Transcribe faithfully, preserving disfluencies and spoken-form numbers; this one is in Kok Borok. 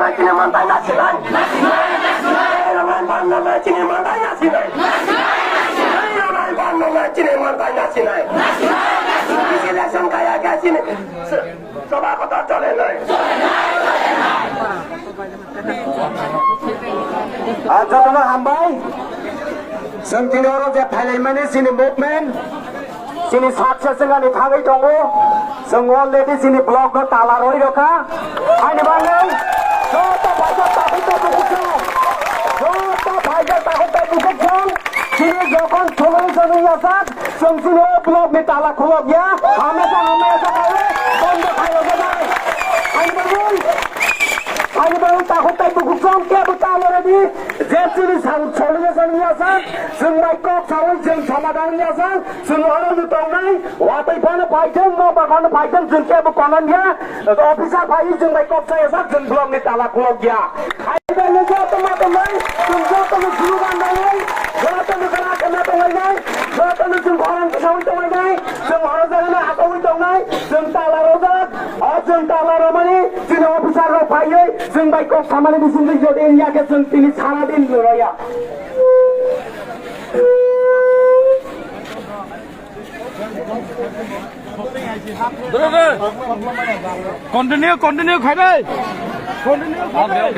Chini mantai na sinai. Rongai ban rongai chini mantai na sinai. Rongai ban rongai chini mantai na sinai. Election kaya kaya chini. Sabha kota chole nai. Ah, jotono hambai. Chwng tini oro je phailaimani chini movement, chini success wngani thangwi tongo. Chwng already chini block no tala rwi rokha. Haini bagwi joto phaijak takhuk tai bukhuk chwng. Joto phaijak takhuk tai bukhuk chwng. Chini jokhon solution wngya sak, chwng chini o block ni tala khulok ya. Hamya sa hamya sa khawi bondo khayo jai. Haini bagwi, haini bagwi takhuk tai bukhuk chwng kebo tala rwi. Je chini solution wngya sak, chwng bai kok sawi chwng somadhan wngya sak, chwng oro no tongnai, watwi phano phaithwng, nokbar phano phaithwng, chwng kebo kono ya, officer phaiwi chwng bai kok saya sak, chwng block ni tala khulok ya. Haibai no joto ma tongnai, chwng joto no slogan rwnai, joto no khana khana tonglainai, joto no chwng khorang kwsawi tonglainai, chwng oro jaga no achawi tongnai, chwng tala rojak, o chwng tala romani, chini officer rok phaiwi, chwng bai kok samani bisingtwi jodi wngya khe chwng tini sara din rwya. Continue, continue khai dai. Continue khai dai.